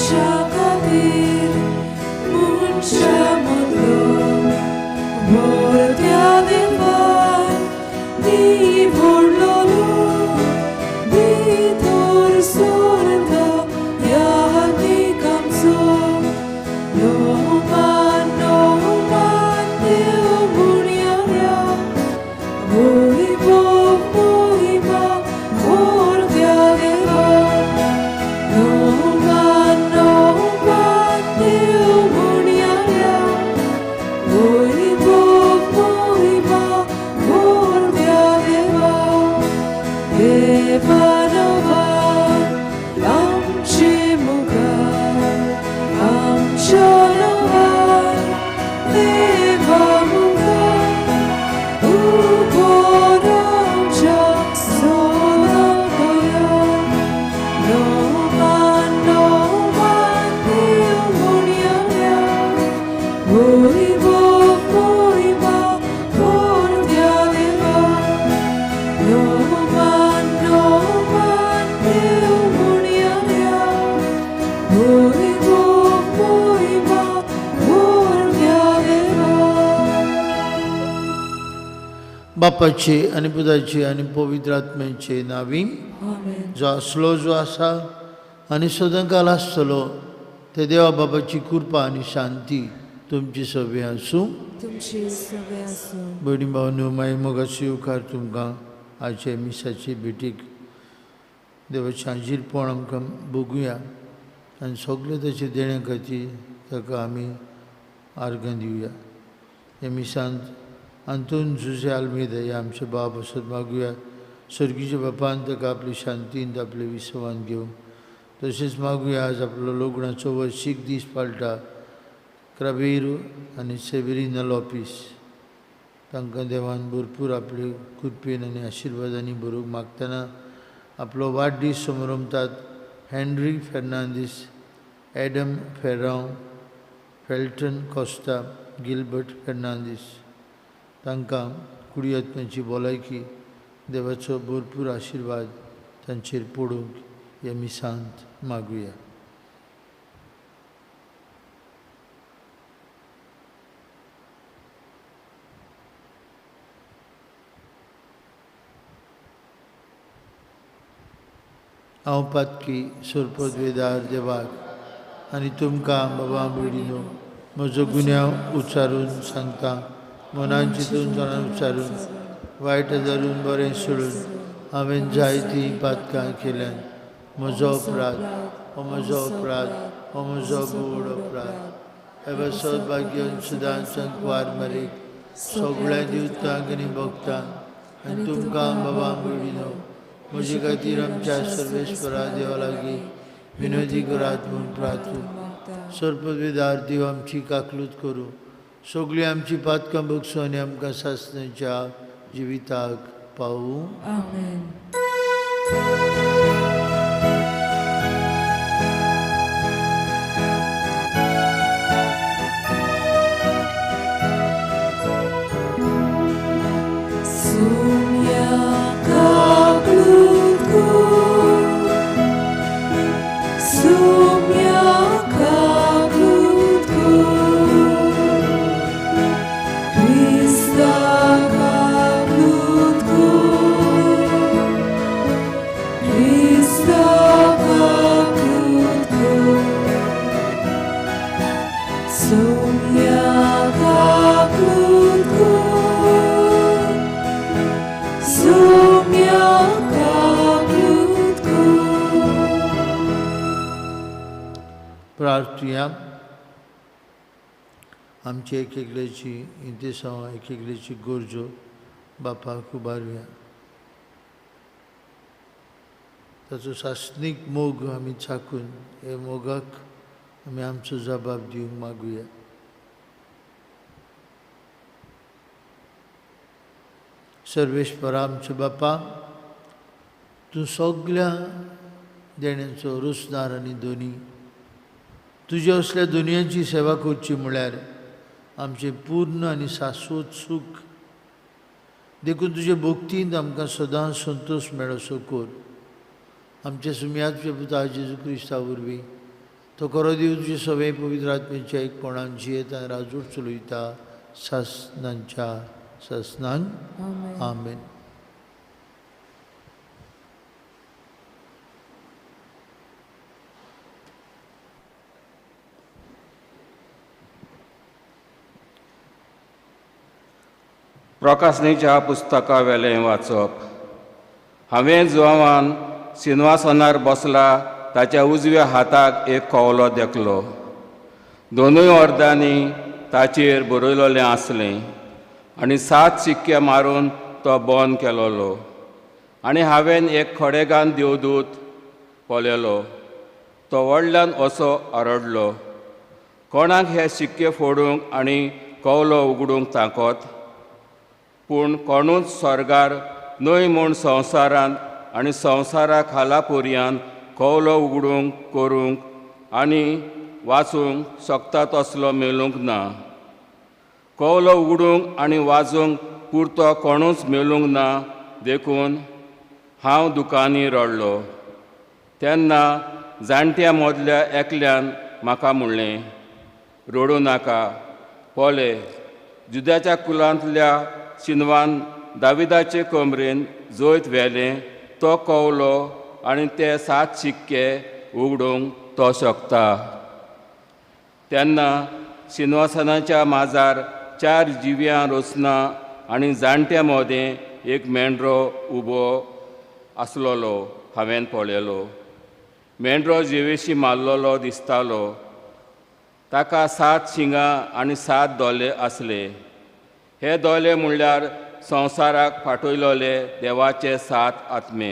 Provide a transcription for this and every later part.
आमच्या खातीर मनशा मदलो व्हडल्या देवान निवडलोलो भितर सरता ह्या आमचो लोमान लोमान देव म्हणया वैभव महिमा व्हडल्या देवा लोमान लोमान देव म्हणया वैभव महिमा व्हडल्या देवा देवानवा आमचे मुखार आमच्या नांवान देवा मुखार उबो आमच्या सोदाकया लोमान लोमान देव म्हणया वैभव महिमा व्हडल्या देवा लोमान लोमान देव म्हणया वैभव महिमा व्हडल्या देवा. बापाचे आनी पुताचे आनी पवित्र आत्म्याचे नांवी. आमेन. जो आसलो, जो आसा आनी सदांकाल आसतलो ते देवा बाबाची कृपा आनी शांती तुमची सगळी आसूं. तुमची सगळे आसूं. भयणी भावनो, माई मोगाचो येवकार तुमकां आजच्या मिसाचे भेटीक. देवाचें हाजीरपण आमकां बघुया आनी सगळें ताचे देण्या खातीर ताका आमी आर्गां दिवया. ह्या मिसांत आंतोन जुझे आल्मेदा हे आमचे बाप असत मागुया. सर्गीच्या बापान ताका आपली शांतीन आपले विसवान घेवन. तशेंच मागुया आज आपलो लग्नाचो वर्शीक दीस पाळटा क्राबेरू आनी सेवेरिना लोपीस, तांकां देवान भरपूर आपले कृपेन आनी आशिर्वादांनी भरूंक मागतना आपलो वाडदीस समरमतात Henry Fernandes, Adam Ferrao, Felton Costa, Gilbert Fernandes, तांकां कुडी आत्म्याची भलायकी देवाचो भरपूर आशिर्वाद तांचेर पडूंक हे मिसांत मागुया. हांव पातकी सोरपदवेदार देवाक आनी तुमकां बाबा भयणीनो म्हजो गुन्यांव उच्चारून सांगता. मनान चिंतून जाणां उच्चारून वायट धरून बरें सोडून हांवें जायतीं पातकां केल्यान. म्हजो अपराध, हो म्हजो अपराध, हो म्हजो गोड अपराध. हे सौभाग्यान सुदां संकवार मरेक सगळ्या दिवतांक आनी भक्तांक आनी तुमकां बाबा भयणीनो म्हजे खातीर आमच्या सर्वेस्परा देवा लागीं विनोदी करात म्हूण प्रार्थू. सर्पवेदार देव आमची काकलूत करूं, सगळीं आमची पातकां भोगसूं आनी आमकां सासणाच्या जिविताक पावूं. आमेन. सुम्या काकलूत कर, सुम्या काकलूत कर, क्रिस्ता काकलूत कर, क्रिस्ता काकलूत कर, सुम्या काकलूत कर, सुम्या काकलूत कर. प्रार्थुया. आमची एक एकल्याची इंतेसांव, एक एकल्याची गरजो बापाक उबारुया. ताचो सासणीक मोग आमी चाकून हे मोगाक आमी आमचो जबाब दिवंक मागुया. सर्वेस्परा आमच्या बापा, तूं सगळ्या देण्यांचो रोसदार आनी धनी. तुज्या असल्या दुनियाची सेवा करची म्हळ्यार आमचें पूर्ण आनी शाश्वत सूख. देखून तुजे भक्तींत आमकां सदां संतोश मेळसो कर. आमच्या सुम्याच्या पुता जेजू क्रिस्ता वरवीं तो खरो देव तुजे सगळे पवित्र आत्म्याच्या एकपणान जियेता आनी राजूर चलयता सासनांच्या सासनान. आमेन. प्रकाशनेच्या पुस्तका वेलें वाचप. हांवें जुवान सिंहासनार बसला ताच्या उजव्या हाताक एक कवलो देखलो. दोनूय अर्दांनी ताचेर बरयलेलें आसलें आनी 7 शिक्के मारून तो बंद केलोलो. आनी हांवें एक खडेगान देवदूत पळयलो. तो व्हडल्यान असो आरडलो, कोणाक हे शिक्के फोडूंक आनी कवलो उगडूंक ताकत? पूण कोणूच स्वर्गार न्हय म्हूण संवसारांत आनी संवसारा खाला पर्यान कवलो उगडूंक करूंक आनी वाचूंक शकता तसलो मेळूंक ना. कवलो उगडूंक आनी वाचूंक पुरतो कोणूच मेळूंक ना, देखून हांव दुकांनी रडलो. तेन्ना जाणट्या मदल्या एकल्यान म्हाका म्हणलें, रडूं नाका. पळय, जुद्याच्या कुलांतल्या शिनवान दाविदाचे कमरेन जैत व्हेलें तो कवलो आनी ते 7 शिक्के उगडूंक तो शकता. तेन्ना सिंहासनाच्या माजार 4 जिव्यां रोसना आनी जाणट्या मदें एक मेंढरो उबो आसलेलो हांवें पळयलो. मेंढरो जिवेशी मारलेलो दिसतालो. ताका 7 शिंगां आनी 7 दोले आसले. हे दोले म्हणल्यार संवसाराक फाटयलेले देवाचे 7 आत्मे.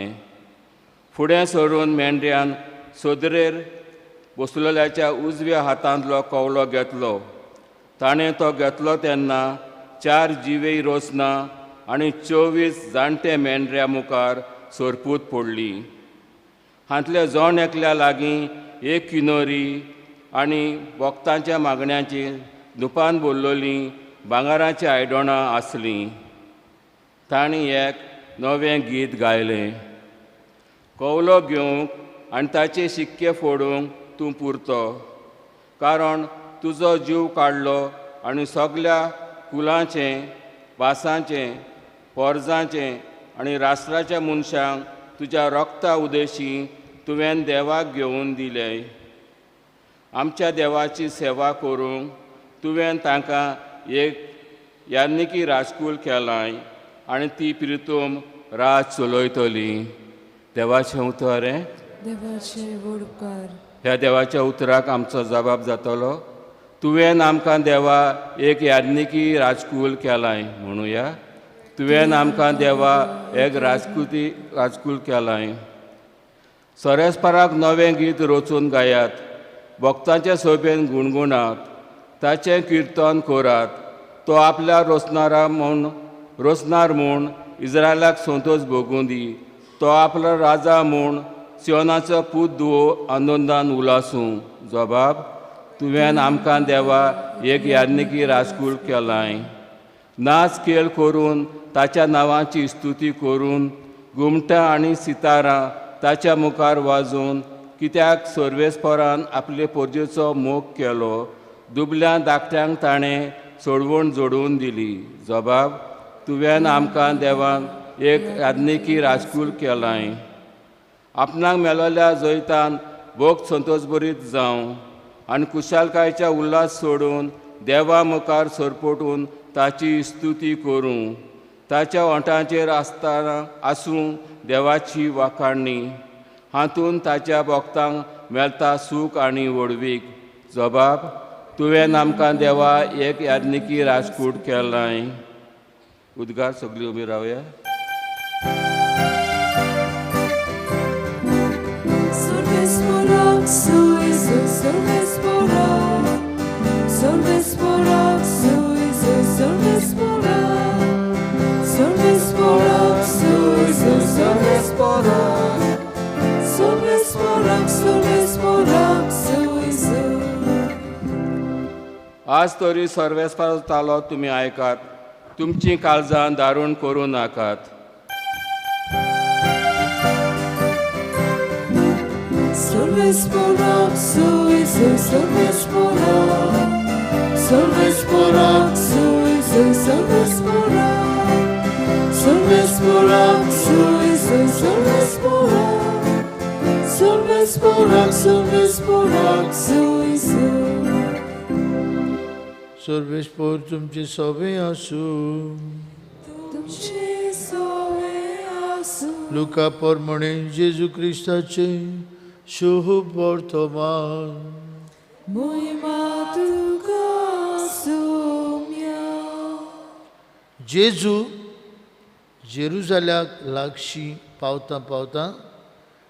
फुडें सरून मेंढऱ्यान सोदरेर बसलेल्याच्या उजव्या हातांतलो कवलो घेतलो. ताणें तो घेतलो तेन्ना 4 जिवे रोसना आनी 24 जाणटे मेंढऱ्या मुखार सरपूत पडली. हांतल्या जण एकल्या लागीं एक किनोरी आनी भक्तांच्या मागण्याची दुपान बोल्लोलीं भांगराचीं आयदनां आसलीं. तांणी एक नवें गीत गायलें, कवलो घेवंक आनी ताचे शिक्के फोडूंक तूं पुरतो, कारण तुजो जीव काडलो आनी सगल्या कुलांचें, भासांचें, पोरजांचें आनी राष्ट्राच्या मनशांक तुज्या रक्ता उदेशी तुवें देवाक घेवन दिलें. आमच्या देवाची सेवा करूंक तुवें तांकां एक याज्ञिकी राजकूल केलां आनी ती प्रितूम राज चलयतली. देवाचें उतर हें. देवाचे व्हड उपकार. ह्या देवाच्या उतराक आमचो जबाब जातलो. तुवें आमकां देवा एक याज्ञिकी राजकूल केलां म्हणुया. तुवें आमकां देवा एक राजकूल केलां. सरेस्पराक नवें गीत रचून गायात, भक्तांचे सोबेन गुणगुणात, ताचें किर्तन करात. तो आपल्या रोसनार म्हूण इज्रायलाक संतोश भोगूं दी. तो आपलो राजा म्हूण सियोनाचो पूत दुवो आनंदान उलासूं. जबाब, तुवें आमकां देवा एक याज्ञिकी राजकूल केलां. नाच खेळ करून ताच्या नांवाची स्तुती करून घुमटां आनी सितारां ताच्या मुखार वाजोवन, कित्याक सर्वेस्परान आपले पोरजेचो मोग केलो, दुबल्या धाकट्यांक ताणें सोडवण जोडून दिली. जबाब, तुवें आमकां देवान एक याज्ञिकी राजकूल केलां. आपणाक मेळिल्ल्या जैतान भोग संतोशभरीत जावं आनी कुशालकायेच्या उल्हास सोडून देवा मुखार सरपटून ताची स्तुती करूं. ताच्या ओंठांचेर आसतना आसूं देवाची वाखाणणी, हातूंत ताच्या भक्तांक मेळटा सूख आनी व्हडवीक. जबाब, तुवें आमकां देवा एक याज्ञिकी राजकूट केलां. उद्गार सगळीं उबी रावया. आज तरी सर्वेस्पराचो तालो तुमी आयकात, तुमचीं काळजां दारूण करूं नाकात. Solves सर्वेस्पोर तुमचे सोवे आसूं. तुमचे सोवे आसूं. लुका प्रमाणे जेजू क्रिस्ताचे शुभ वर्तमान. महिमा तुका सोम्या. जेजू जेरुजाल्याक लागशी पावतां पावतां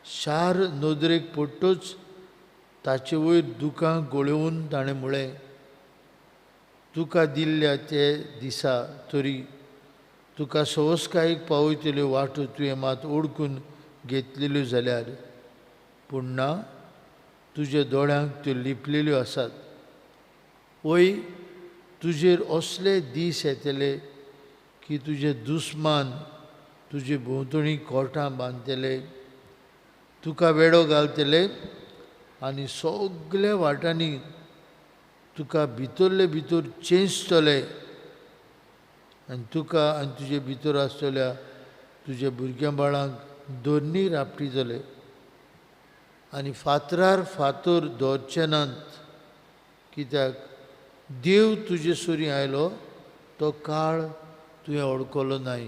शार नदरेक पडटच ताचे वयर दुकां गळोवन ताणें म्हळें, तुका दिल्ल्या ते दिसा तरी तुका सवस्कायेक पावयतल्यो वाटो तुवें मात ओडकून घेतलेल्यो जाल्यार, पूण ना, तुज्या दोळ्यांक त्यो लिपलेल्यो आसात. वय तुजेर असले दीस येतले की तुजे दुस्मान तुजे भोंवतणी कोटां बांदतले, तुका वेडो घालतले आनी सगल्या वाटांनी तुका भितरले भितर चेंचतले आनी तुका आनी तुजे भितर आसतल्या तुज्या भुरग्यां बाळांक दोन्नी रापटितले आनी फातरार फातर दवरचे नात, कित्याक देव तुजे सुरी आयलो तो काळ तुवें ओळखलो नाय.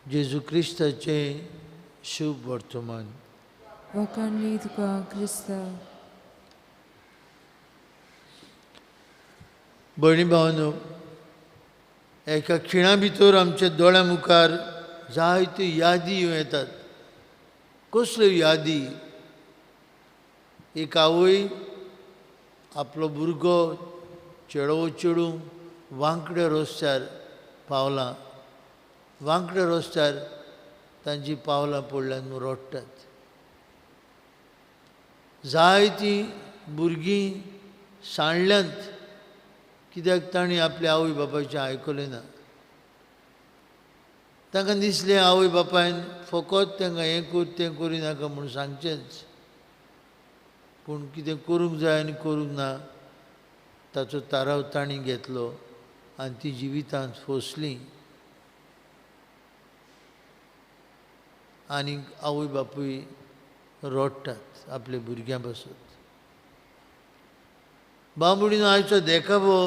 जेजू क्रिस्ताचें शुभ वर्तमान. वाखाणली तुका क्रिस्ता. भयणी भावांनो, एका खिणा भितर आमच्या दोळ्या मुखार जायत्यो यादी येवं येतात. कसल्यो यादी? एक आवय आपलो भुरगो चेडो चेडूं वांकड्या रस्त्यार पावलां, वांकड्या रस्त्यार तांची पावलां पडल्यान म्हूण रडटात. जायतीं भुरगीं सांडल्यांत कित्याक तांणी आपल्या आवय बापायचें आयकलें ना. तांकां दिसलें आवय बापायन फकत तांकां हें कर तें करी नाका म्हूण सांगचेंच, पूण कितें करूंक जाय आनी करूंक ना ताचो ताराव तांणी घेतलो आनी ती जिवितांत फसलीं आनी आवय बापूय रडटात आपल्या भुरग्यां पासत. बांबुडीन आयचो देखावो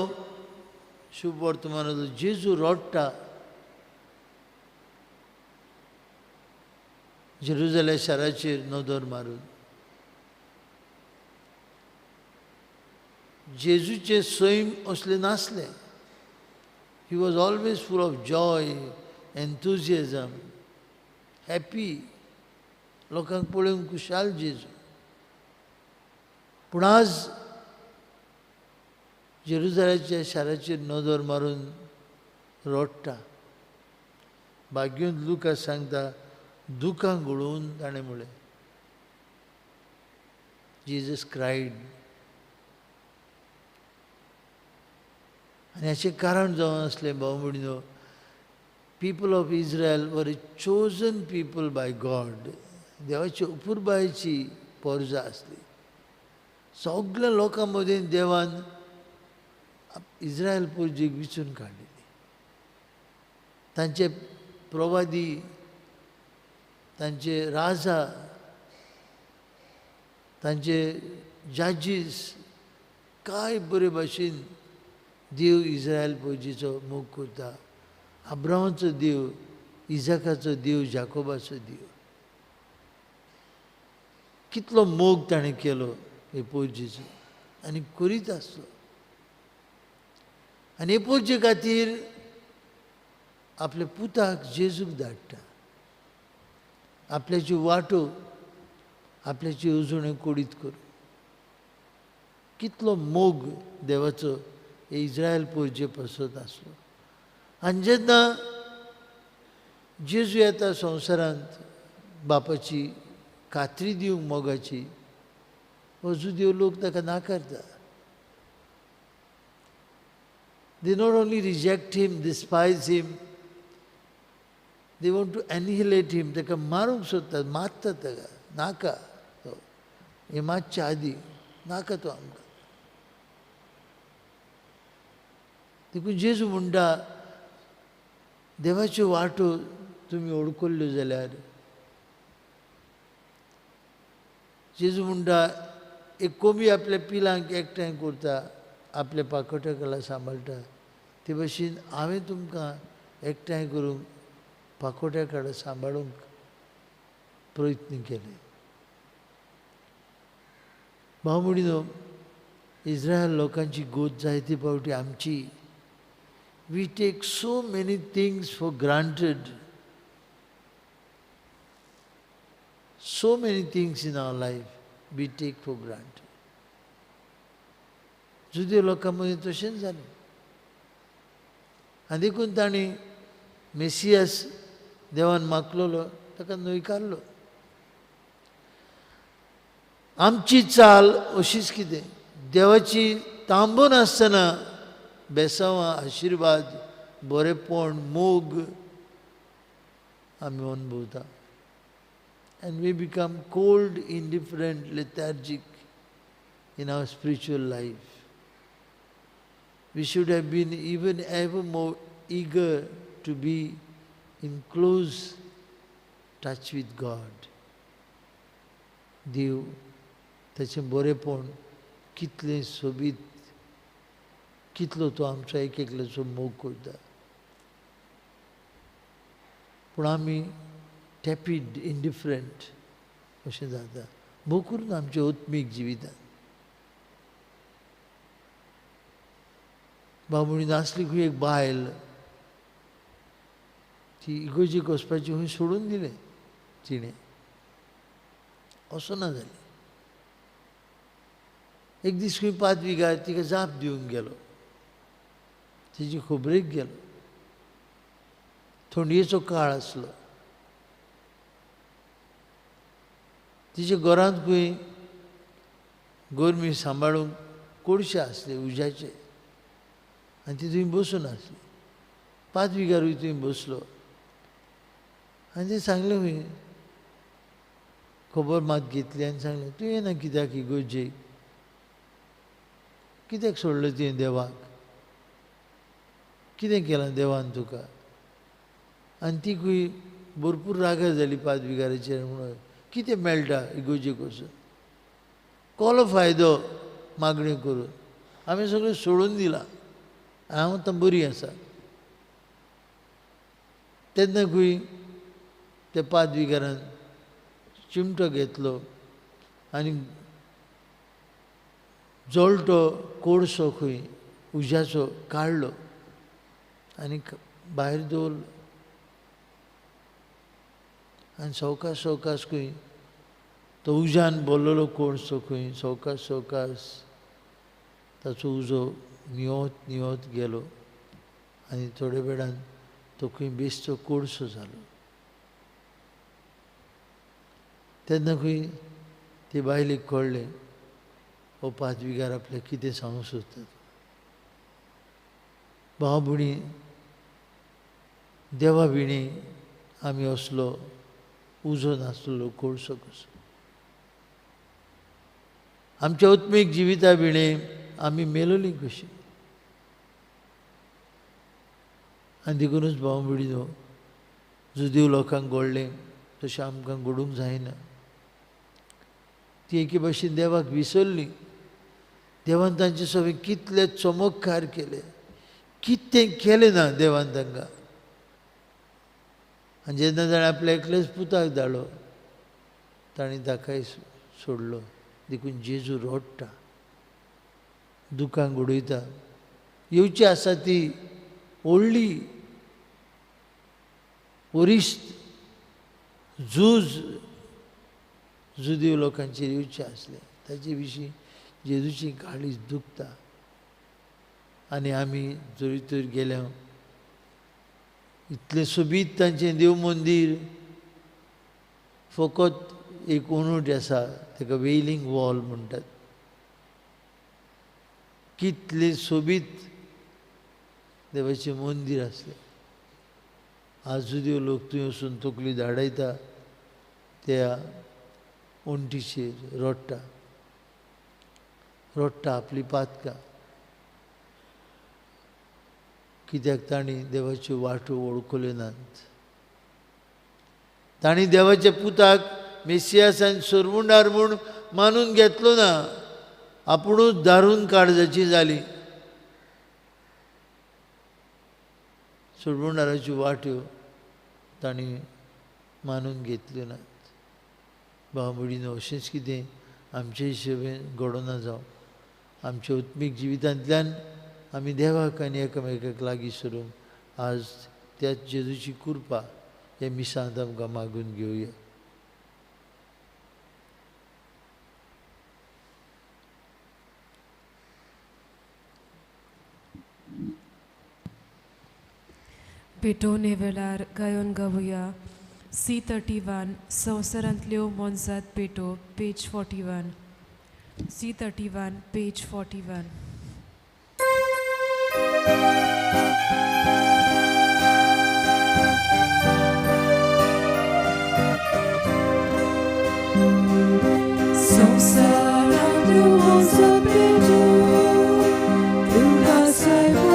शुभ वर्तमानाचो, जेजू रडटा जेरुजालेम शाराचेर नदर मारून. जेजूचें सैम असलें नासलें. He was always full of joy, enthusiasm, happy. लोकांक पळोवन खुशाल जेजू. पूण आज जेरुजालेमाच्या शाराचेर नदर मारून रडटा. भाग्योन लुका सांगता, दुकां गळोवन ताणें म्हळें, जीजस क्रायड. आनी हाचें कारण जावन आसलें भाव भयणीनो, people of Israel were a chosen people by God. देवाची अपुरबायेची पोरजा आसली. सगल्या लोकां मदीं देवान इस्रायल पोरजेक विचून काडलेली. तांचे प्रवादी, तांचे राजा, तांचे जजीस काय बरे भाशेन देव इस्रायल पोरजेचो मोग करता. अब्राहामाचो देव, इजाकाचो देव, जाकोबाचो देव, कितलो मोग ताणें केलो हे पोरजेचो आनी करीत आसलो. आनी हे पोरजे खातीर आपल्या पुताक जेजूक धाडटा, आपल्याची वाटो, आपल्याची येवजण्यो कोडीत करून. कितलो मोग देवाचो हे इस्रायल पोरजे पासत आसलो. आनी जेन्ना जेजू येता संवसारांत बापाची खात्री दिवंक मोगाची, हो जुदेव लोक ताका नाकारता. They not only reject him, despise him, They want to annihilate him. ताका मारूंक सोदतात, मारतात ताका, नाका तो, हे मातच्या आदी नाका तो आमकां. देखून जेजू म्हणटा देवाच्यो वाटो तुमी ओळखल्ल्यो जाल्यार, जेजू म्हणटा एक कोंबी आपल्या पिलांक एकठांय करता, आपल्या पाखोट्या कला सांबाळटा, ते भशेन हांवें तुमकां एकठांय करूंक पाखोट्या कडेन सांबाळूंक प्रयत्न केले. भाव भयणीनो, इस्रायल लोकांची गोत जायते फावटी आमची. We take so many things for granted. So many things in our life we take for granted. जुदे लोकां मदीं तशेंच जालें आनी देखून तांणी मेसियास देवान मागलेलो ताका न्हयकारलो. आमची चाल अशीच कितें, देवाची तांबून आसतना बेसांवां, आशिर्वाद, बरेपण, मोग आमी अनुभवता. And we become cold, indifferent, lethargic in our spiritual life. We should have been even ever more eager to be in close touch with God. देव ताचें बरेपण कितलें सोबीत, कितलो तो आमचो एक एकल्याचो मोग करता. पूण आमी टॅपीड, इंडिफरंट अशें जाता, भोव करून आमच्या आत्मीक जिवितांत. बाबुणी आसली खंय एक बायल, ती इगोर्जेक वचपाची खंय सोडून दिलें तिणें, वचना जाली. एक दीस खंय पादविगार तिका जाप दिवंक गेलो, तिची खबरेक गेलो. थंडयेचो काळ आसलो. तिच्या घरांत खंय गरमी सांबाळूंक कोळशे आसले उज्याचे, आनी ती थंय बसून आसली. पादविगारूय थंय बसलो आनी तें सांगलें खंय, खबर मात घेतली आनी सांगलें, तूं येना कित्याक इगोर्जेक, कित्याक सोडलें तुवें देवाक, कितें केलां देवान तुका? आनी ती खंय भरपूर रागार जाली पादविगाराचेर, म्हणून कितें मेळटा इगोर्जेक वचून, कोलो फायदो मागण्यो करून, हांवें सगळें सोडून दिलां, हांव आतां बरी आसा. तेन्ना खंय त्या पादविगारान चिमटो घेतलो आनी जळटो कोळसो खंय उज्याचो काडलो आनी भायर दवरलो. आनी सवकास सवकास खंय तो उज्यान भरलेलो कोळसो खंय सवकास सवकास ताचो उजो निवत निवत गेलो आनी थोड्या वेळान तो खंय बेश्टो कोळसो जालो. तेन्ना खंय ते बायलेक कळ्ळें हो पादविगार आपल्याक कितें सांगूंक सोदता. भाव भयणी, देवा विणी आमी असलो उजो नासलो कोळसो कसो. आमच्या आत्मीक जिविता विणे आमी मेलोली कशी. आनी देखूनच भाव भयणीनो, जुदीव लोकांक घडलें तशें आमकां घडूंक जायना. ती एके भाशेन देवाक विसरली. देवान तांचे सगळे कितले चमत्कार केले, कितें केलें ना देवान तांकां. आनी जेन्ना ताणें आपल्या एकलेच पुताक धाडलो, ताणें ताकाय सोडलो. देखून जेजू रडटा, दुकां उडयता. येवची आसा ती व्हडली वरिश्ठ झूज जुदीव लोकांचेर येवचें आसलें, ताचे विशीं जेजूची काळीज दुखता. आनी आमी जरी तर गेल्या, इतलें सोबीत तांचें देव मंदीर, फकत एक ओणूट आसा ताका वेलिंग वॉल म्हणटात. कितलें सोबीत देवाचें मंदीर आसलें. आजुदेव लोक थंय वचून तकली धाडयता त्या वण्टीचेर रडटा रडटा आपली पातकां कित्याक तांणी देवाच्यो वाटो वळखल्यो नात. तांणी देवाच्या पुताक मेसियासान सोरमुंडार म्हूण मानून घेतलो ना, आपुणूच दारून काळजाची जाली. सोडवणाराच्यो वाट्यो तांणी मानून घेतल्यो नात. भाव भयणीनो, अशेंच कितें आमचे हिशोबेन घडोना जावं. आमच्या उत्मीक जिवितांतल्यान आमी देवाक आनी एकामेकाक लागीं सरून आज त्याच जेजूची कृपा हे मिसांत आमकां मागून घेवया. भेटोवणे वेळार गायोन गावया C31 संवसारांतल्यो मोनजात पेटो पेज 41 C31 page 41. संवसारांतल्यो मोनजात पेटो तुका सायबा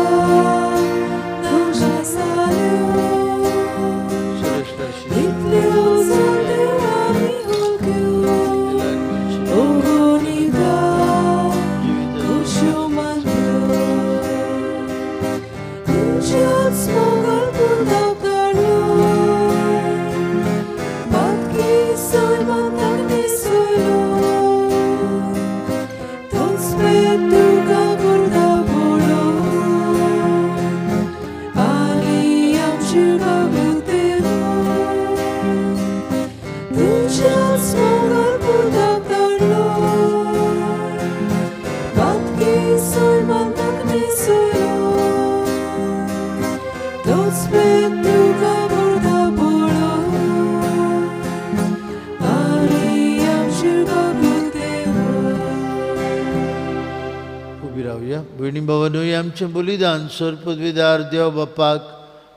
भयणी भावानूय, आमचें बलिदान सर्पदविदार देव बापाक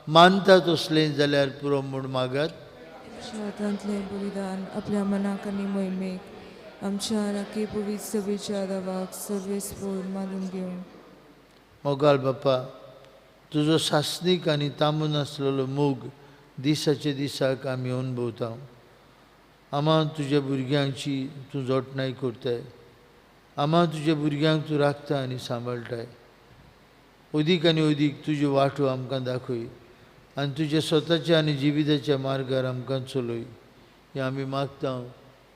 मानता तसलें जाल्यार पुरो म्हूण मागात. हातांतलें बलिदान आपल्या मनाक आनी मोहिमेक आमच्या राखी पवित्र सभेच्या देवाक सर्वेस्पोर मानून घेवन. मोगाल बापा, तुजो सासणीक आनी तांबून आसलेलो मोग दिसाचे दिसाक आमी अनुभवता. आमा तुज्या भुरग्यांची तूं जतनाय करताय, आमा तुज्या भुरग्यांक तूं राखता आनी सांबाळटाय. अदीक आनी अदीक तुज्यो वाटो आमकां दाखय आनी तुज्या स्वताच्या आनी जिविताच्या मार्गार आमकां चलय. हें आमी मागता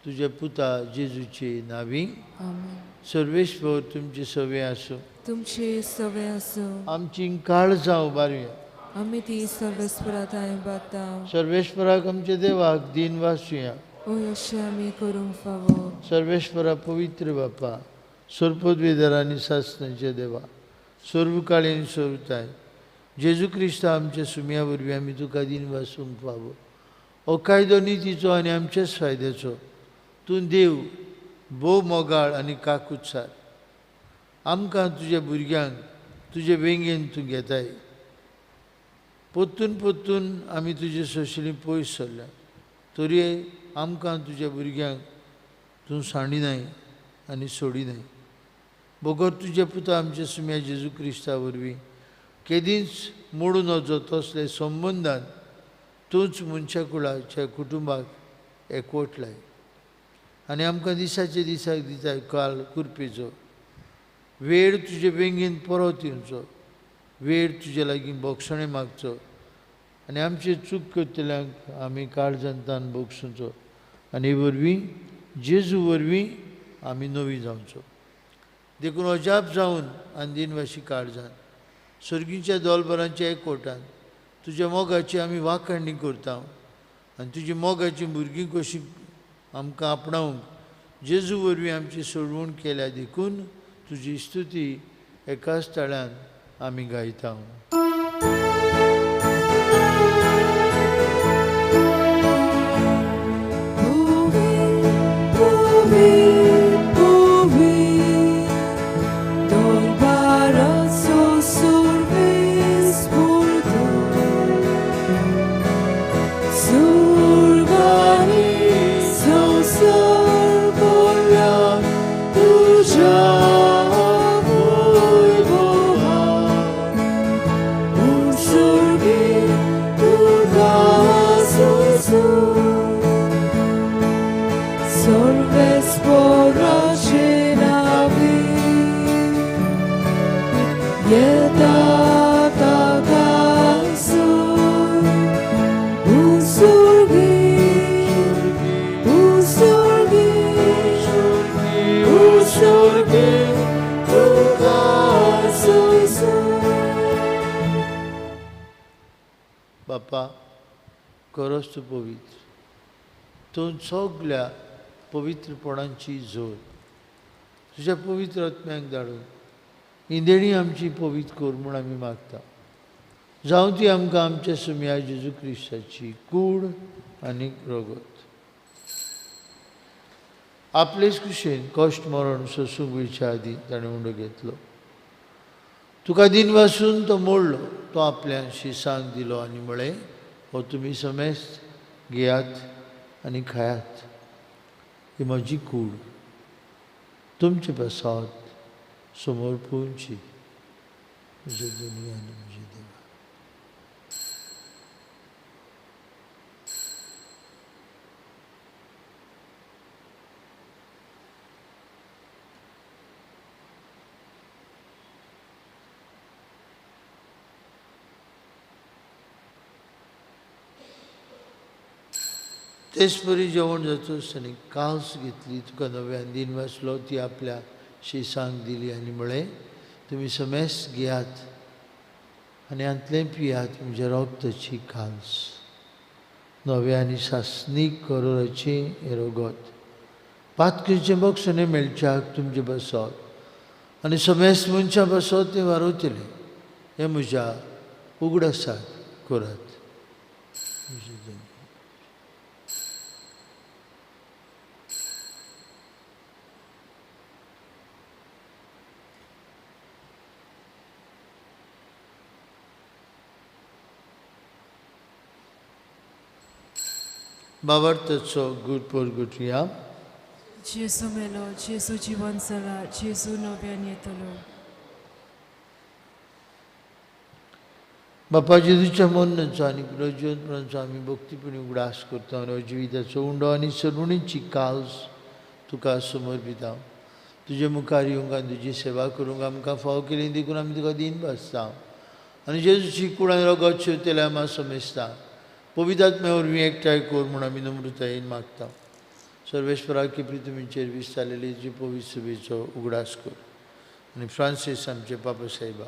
तुज्या पुता जेजूचे नांवी. सर्वेस्पर तुमचे सवे आसूं. तुमचे सवे आसूं. आमची काळजां उबारुया. आमी ती सर्वेस्परा थांय बाता. सर्वेस्पराक आमच्या देवाक दीन वासुया. अशें आमी करूंक फावो. सर्वेस्परा पवित्र बापा, सर्पद्वेदर आनी सासणाच्या देवा, सर्वकाळी सर्वताय जेजू क्रिस्ता आमच्या सुम्या वरवीं आमी तुका दीन वासूंक फावो. हो कायदो नितीचो आनी आमच्याच फायद्याचो. तूं देव भोव मोगाळ आनी काकुत्सार. आमकां तुज्या भुरग्यांक तुजे वेंगेन तूं घेताय. परतून परतून आमी तुजे सोशली पयस सरल्या तरी आमकां तुज्या भुरग्यांक तूं सांडिनाय आनी सोडिनाय. बगर तुज्या पुता आमच्या सुम्या जेजू क्रिस्ता वरवीं केदींच मोडूं नजो तसले संबंदान तूंच मनशा कुळाच्या कुटुंबाक एकवट लाय आनी आमकां दिसाचे दिसाक दिताय काल कुरपेचो वेळ. तुजे वेंगेन परत येवचो वेळ, तुजे लागीं बोगसणें मागचो आनी आमचे चूक करतल्यांक आमी काळजान तान बोगसुचो आनी वरवीं जेजू वरवीं आमी नवी जावचो. देखून अजाप जावन आनी दिनवाशी काळजान सर्गीच्या दोलबरांच्या एकवटान तुज्या मोगाची आमी वाखाणणी करता आनी तुजी मोगाची भुरगीं कशी आमकां आपणावंक जेजू वरवीं आमची सोडवण केल्या देखून तुजी स्तुती एकाच ताळ्यान आमी गायता. Dol बाप्पा खरोच तूं पवित्र, तूं सगल्या पवित्रपणांची जोर. तुज्या पवित्र आत्म्याक धाडून ही देणी आमची पवित्र कर म्हूण आमी मागता. जावं ती आमकां आमच्या सुमया जेजू क्रिस्ताची कूड आनी रगत. आपलेच कुशेन कश्ट मरण सोसूंक वयच्या आदीं ताणें उंडो घेतलो. तुका दिन वासून तो मोडलो, तो आपल्या शिसांक दिलो आनी म्हळें, हो तुमी समेस्त घेयात आनी खायात, ही म्हजी कूड तुमचे पासत समोर पोवची. म्हजे दुनिया आनी म्हजे देवा. तेच परी जेवण जातच ताणें कांस घेतली, तुका नव्यान दिन वाचलो, ती आपल्या शिसांक दिली आनी म्हळें, तुमी समेस्त घेयात आनी हांतलें पियात, म्हज्या रगताची कांस, नव्या आनी सासणीक करोराचें हें रगत, पातकेचें बक्षणें मेळच्याक तुमचें बसत आनी समेस्त मनशां बसत तें वारवतलें. हें म्हज्या उगडासाक करात. बाबार्थाचो गुड गुटया. जेजू मेलो, जेजू जिवन जाला, जेजू नव्यान येतलो. बापा जेजूच्या मरणाचो आनी पुनर्जिवनपणाचो आमी भक्तीपणी उगडास करता आनी जिविताचो उंडो आनी सरुणीची काल्स तुका समर्पिता. तुजे मुखार येवंक आनी तुजी सेवा करूंक आमकां फाव केली देखून आमी तुका दीन भासता आनी जेजूची कूड आनी रगत शेवतेल्या आमी समेस्ता पवित्र आत्म्या वरवीं एकठांय कर म्हूण आमी नम्रतायेन मागता. सर्वेस्परा की पृथ्वीचेर विस्तारलेली तुजी पवित्र सभेचो उगडास कर आनी फ्रांसीस आमचे पापा साहेबा,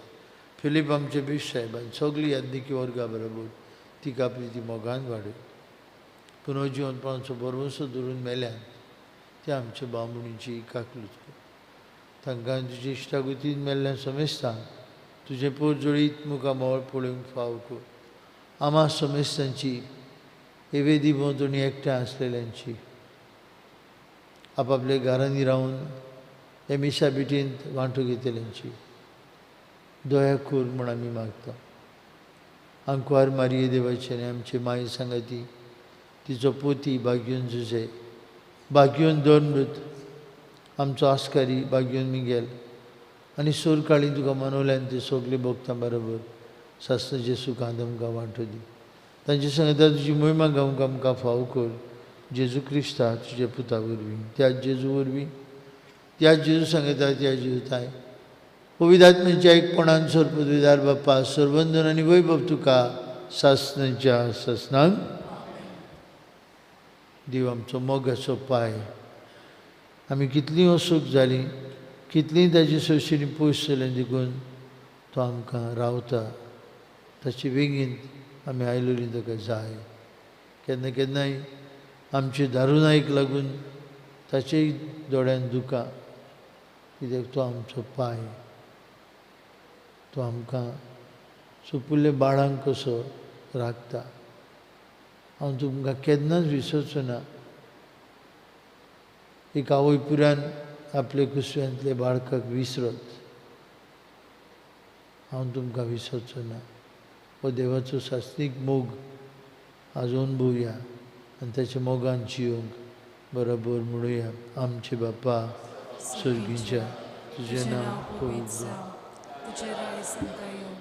फिलीप आमचे बीश साहेबान, सगळी याज्ञिकी वर्गा बरोबर तिका प्रिती मोगान वाडय. पुनर्जिवनपणाचो भरवंसो धरून मेल्यान ते आमच्या बामणीची काकलूत कर. तांकां तुजे इश्टागतीन मेल्ल्यान समेस्तांक तुजें पोरजोळीत मुखा मोळ पळोवंक फाव कर. आमा समेस्तांची हे वेदी भोंवतणी एकठांय आसलेल्यांची आपापल्या घरांनी रावन हे मिसा बिटींत वांटो घेतल्यांची दया कर म्हूण आमी मागता. आंकवार मारिये देवाचे आनी आमची माई सांगाती, तिचो पोती बाग्यून जुजे, बाग्यून दोनमृत, आमचो आस्कारी बाग्यून मिगेल आनी सोरकाळी तुका मनवल्यान ते सगळे भोगता बरोबर सासणाचे सुखांत आमकां वांटो दी. तांचे सांगता तुजी मोहिमा गावंक आमकां फाव कर. जेजू क्रिस्ता तुज्या पुता वरवीं, त्या जेजू वरवीं, त्या जेजू सांगता त्या जेजू ताय पवित्र आत्म्याच्या एकपणान सर्वपदवीदार बाप्पा सर्वंदन आनी वैभव तुका सासणाच्या सासणांक. देव आमचो मोगाचो पांय. आमी कितलीं असूख जालीं, कितलीं ताजी सोंशींनी पयस जालें देखून तो आमकां रावता. ताचे वेगींत आमी आयलोलीं ताका जाय. केन्ना केन्नाय आमचे दारुणायक लागून ताचेय दोळ्यान दुकां, कित्याक तो आमचो पांय. तो आमकां सुपुल्ले बाळांक कसो राखता. हांव तुमकां केन्नाच विसरचो ना. एक आवय पुरान आपले कुसव्यांतले बाळकाक विसरत, हांव तुमकां विसरचो ना. हो देवाचो सासणीक मोग आज अनुभवया आनी ताच्या मोगान जियोंक बरोबर म्हणुया. आमचे बापा सर्गीच्या, तुजें नांव पवित्र जावं, तुजें राज आमकां येवं,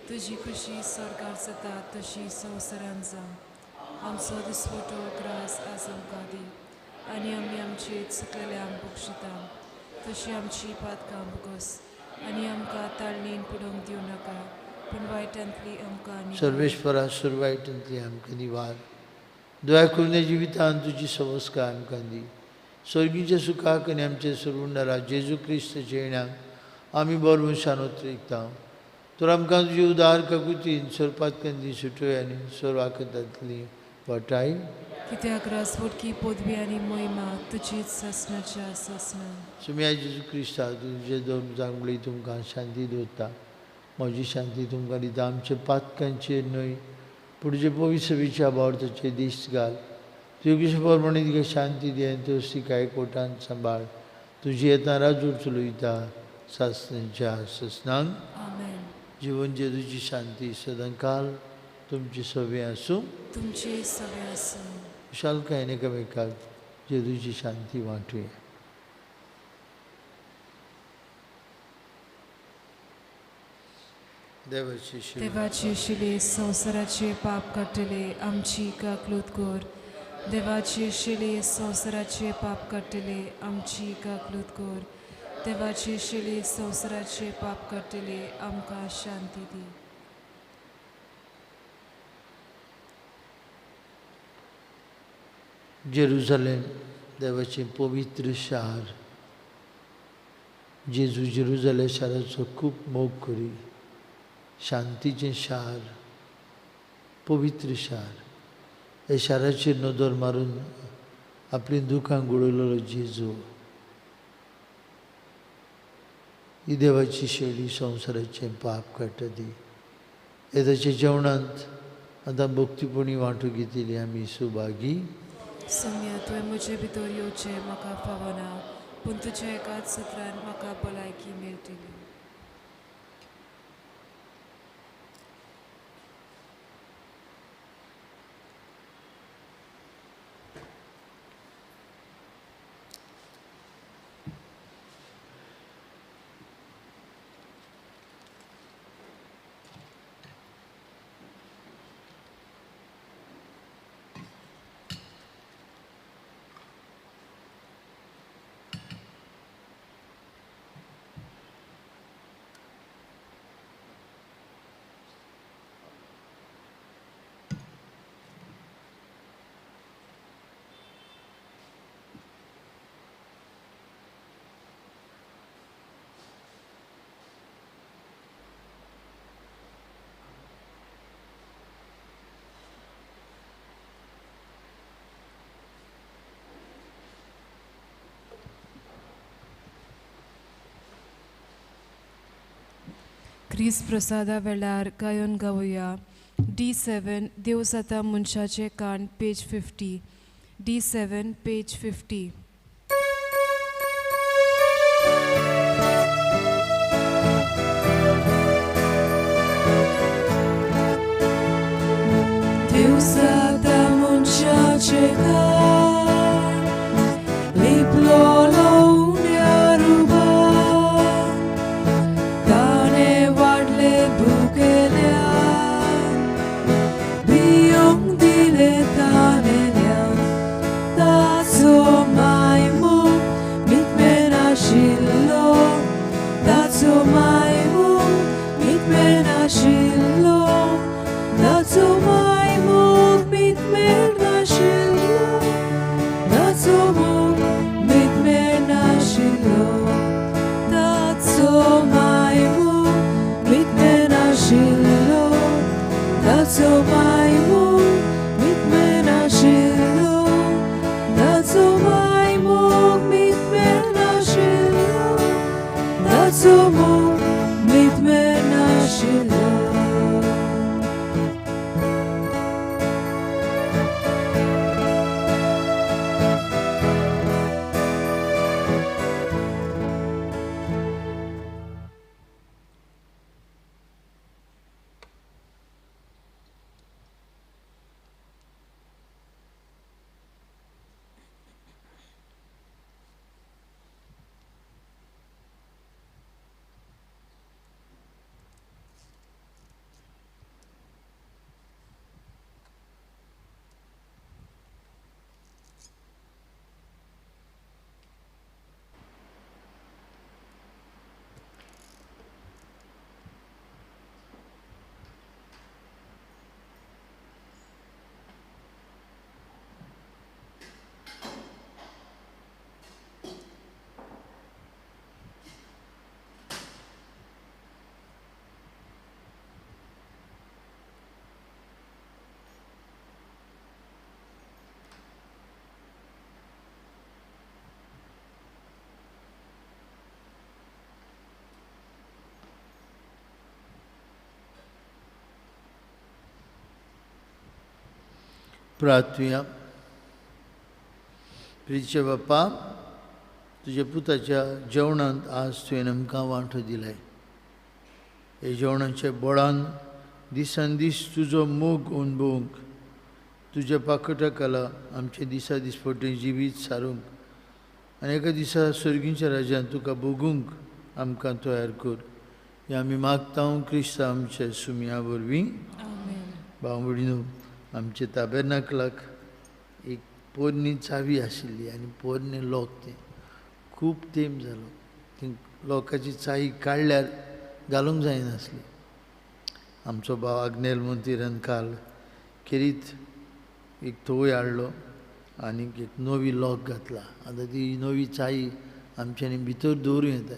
तुजी खुशी स्वर्गार जाता तशी संवसारांत जावं. आमचो दिसवटो ग्रास आज आमकां दी आनी आमी आमचे चुकलेल्यांक बक्षिता तशी आमची पातकां भोगोस आनी आमकां ताळणीन पडूंक दिवं नाका, पूण वायटांतली आमकां. सर्वेस्परा सुरवायटांतली आमकां निवार. दया करून जिवितान तुजी सवस्काय आमकां दी. स्वर्गीच्या सुखाक आनी आमचे सरवुंडारा जेजू क्रिस्ताच्या येण्याक आमी बरो मनशान उतरयता. तर आमकां तुजी उदार काकुतीन सोरपातकांची सुटोय आनी सोरवाकतांतली वाटाय. कित्याक राजवटकी पदवी आनी मोहिमा तुजीच सासणाच्या सासणा. सुम्या जेजू क्रिस्ता तुजे दोन चांगली तुमकां शांती दवरता, म्हजी शांती तुमकां दिता. आमच्या पातकांचेर न्हय पूण जे पवित्र भावार्थाचे दीस घाल. तुजे कशें प्रमाणे तिका शांती दी आनी त्यो सिकाय कोटान सांबाळ. तुजी येता राजूर चलयता सासणाच्या सासणांक. आमेन. जिवन जेजूची शांती सदांकाल तुमची सवे आसूं. तुमचे सवे आसूं. खुशालकायेन एकामेकाक जेजूची शांती वांटुया. देवाची देवाची शिले संवसाराचे पाप काडटले आमची काकलूत कर. देवाची शिले संवसाराचे पाप काडटले आमची काकलूत कर. देवाची शिले संवसाराचे पाप काडटले आमकां शांती दी. जेरुजलेम देवाचें पवित्र शार. जेजू जेरुजलेम शाराचो खूब मोग करी. शांतीचें शार, पवित्र शार. ह्या शाराचेर नदर मारून आपलीं दुखां गुळयलेलो जेजू. ही देवाची शैली संवसाराचें पाप काडटा ती. हे ताच्या जेवणांत आतां भक्तीपणी वांटू घेतिल्ली आमी सुभागी. सोम्या, तुवें म्हजे भितर येवचें म्हाका फावना, पूण तुज्या एकाच सुत्रान म्हाका भलायकी मेळटली. क्रिस्त प्रसादा वेळार गायन गावया. D7 देव जाता मनशाचें कान, पेज 50. D7 page 50. देव जाता मनशाचें कान, लिपलोलो उण्या रुपान, ताणें वाडलें भुकेल्यान, भियोंक दिलें तानेल्यान. ताचो मायमूग मितमेन आशिल्लो, ताचो मायमूग मितमेन आशिल्लो, ताचो मायमूग मितमेन आशिल्लो, ताचो मोग मितमेन आशिल्लो, ताचो मायमूग मितमेन आशिल्लो, ताचो मायमूग मितमेन आशिल्लो, ताचो मायमूग मितमेन आशिल्लो, ताचो मोग मितमेन आशिल्लो. प्रार्थुया. प्रिचे बाप्पा, तुज्या पुताच्या जेवणांत आज तुवें आमकां वांटो दिलाय. हे जेवणाच्या बळान दिसान दीस तुजो मोग अणभवूंक, तुज्या पाकटा कला आमचे दिसा दिसपट्टें जिवीत सारूंक आनी एका दिसा सर्गींच्या राज्यांत तुका भोगूंक आमकां तयार कर. हें आमी मागता क्रिस्तांव आमच्या सुमया वरवीं. भाव भयणीनो, आमच्या ताबेर्नाकलाक एक पोरणी चावी आशिल्ली आनी पोरणे लोक तें खूब तेंप जालो ती लोकांची चावी काडल्यार घालूंक जायनासली. आमचो भाव आग्नेल मंतिरान काल खेरीत एक तोवय हाडलो आनी एक नवी लॉक घातला. आतां ती नवी चावी आमच्यांनी भितर दवरूं येता.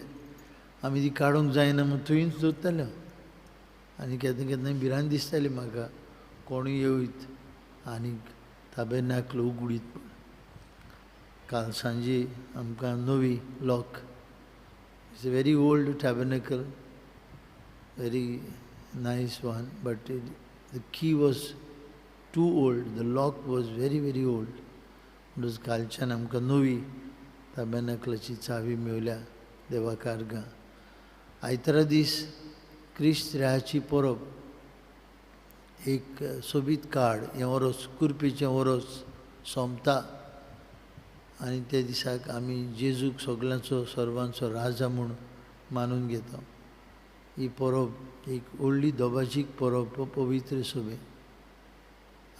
आमी ती काडूंक जायना म्हूण थंयच दवरताले. आनी केन्ना केन्ना भिरांत दिसताली म्हाका कोणूय येयत आनी ताबेर्नाकल उगडीत. काल सांजे आमकां नवी lock, it's a very old tabernacle, very nice one, but the key was too old, the lock was very very old. म्हणटच कालच्यान आमकां नवी ताबेर्नाकलाची चावी मेवल्या. देवा कार्गां. आयतारा दीस क्रिस्त रायाची परब, एक सोबीत काळ, हें वरोस कुर्पेचें वरोस सोंपता आनी त्या दिसाक आमी जेजूक सगल्यांचो सर्वांचो राजा म्हूण मानून घेता. ही परब एक व्हडली दोबाजीक परब, पवित्र सोबे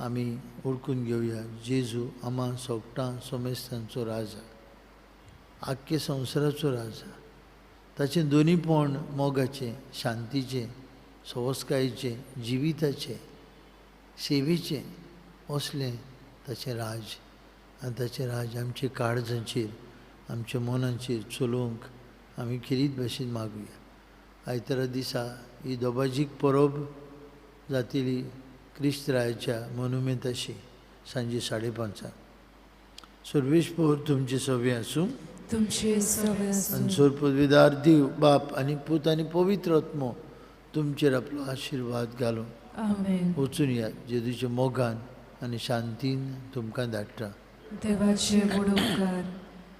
आमी वळखून घेवया जेजू आमा सोगटां सोमेस्तांचो राजा, आख्खे संवसाराचो राजा. ताचें दोनीपण मोगाचें, शांतीचें, सवस्कायेचें, जिविताचें, सेवेचें असलें ताचें राज. आनी ताचें राज आमच्या काळजांचेर, आमच्या मनांचेर चलोवंक आमी खेरीत भाशेन मागुया. आयतारा दिसा ही दोबाजीक परब जातली क्रिस्त रायाच्या मोनुमेंताशी सांजे 5:30. सर्वेस्पोर तुमचे सवे आसूं, तुमचे सवे आसूं. आनी सोरपदवीदार देव बाप आनी पूत आनी पवित्र आत्मो तुमचेर आपलो आशिर्वाद घालूं. आमेन. वचून या जेजूच्या मोगान आनी शांतीन तुमकां धाडटा. देवाचे व्हड उपकार.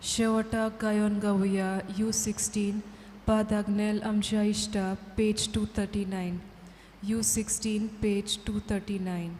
शेवटाक गायोन गावया U16 पाद आग्नेल आमच्या इश्टा, पेज 239. U16 page 239.